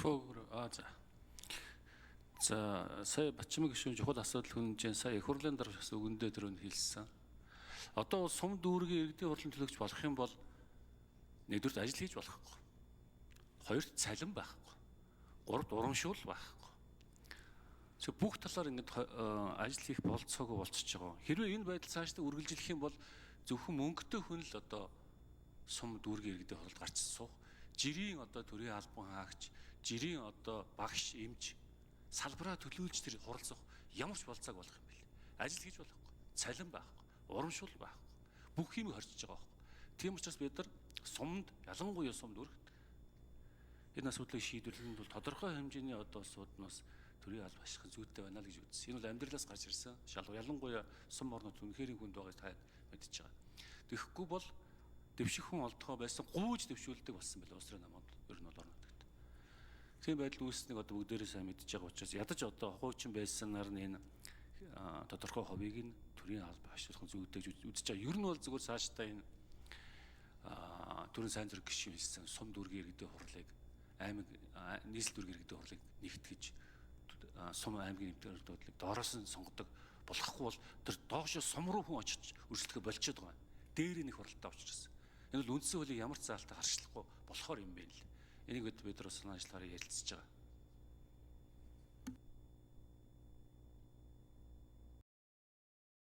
Микрофон за. За, сая Батчимэг гишүүн чухал асуудал хөнжээ, сая их хурлын дарга бас үгэндээ түрүүнд хэлсэн. Одоо бол сум дүүргийн иргэдийн хурлын төлөөгч болох юм бол нэгдүгээрт ажил хийж болохгүй. Хоёрт цалин байхгүй. Гуравт урамшуул байхгүй. Тэгэхээр бүх талаар ингээд ажил хийх болцоогоо болчихж байгаа. Хэрвээ энэ байдал цаашдаа үргэлжлэх юм бол зөвхөн мөнгөтэй хүн л одоо сум дүүргийн иргэдийн хуралд гарч суух. Жирийн одоо төрийн албан хаагч, жирийн одоо багш, эмч салбараа төлөөлж тэр хуралцах ямар ч болцоог болох юм бэл. Ажил хийж болохгүй. Цалин байхгүй. Урамшуул байхгүй. Бүх юм хорчиж байгаа байхгүй. Тийм учраас бид нар сумд, ялангуяа сум дүүрэгт энэ асуудлыг шийдвэрлэхэд бол тодорхой хэмжээний одоо улсууднаас төрийн алба ашиглах зүйтэй байна л гэж үзсэн. Энэ бол амьдралаас гарч ирсэн шалгуу. Ялангуяа сум орнууд үнэхээр хүнд байгааг та мэдчихэж байгаа. Тэгэхгүй бол дэвших хүн олдохоо байсан, гуйж дэвшүүлдэг болсон байл улс төрийн намууд ер нь бол орон нутагт. Тийм байдал үүссэнийг одоо бүгдээрээ сайн мэдж байгаа учраас ядаж одоо хуучин байсанаар нь энэ тодорхой хувийг нь төрийн алба ашиглах зүйтэй гэж үзэж байгаа. Ер нь бол зүгээр цаашдаа энэ төрийн сайн зэрэг гишүүн хэлсэн сум дүүргийн иргэдийн хурлыг, аймаг нийслэл дүүргийн иргэдийн хурлыг нэгтгэж сум аймгийн нэмтэрдүүдлийг доороос нь сонгодог болохгүй бол тэр доошо сум руу хүн очиж өрсөлдөхө болчиход байгаа. Дээр нэг хуралдаа учраас. Энэ бол үндсэн хуулийг ямар ч заалтаа харшлахгүй болохоор юм байна л. Энийг бид нар санаа ажиллагаар ярилцж байгаа.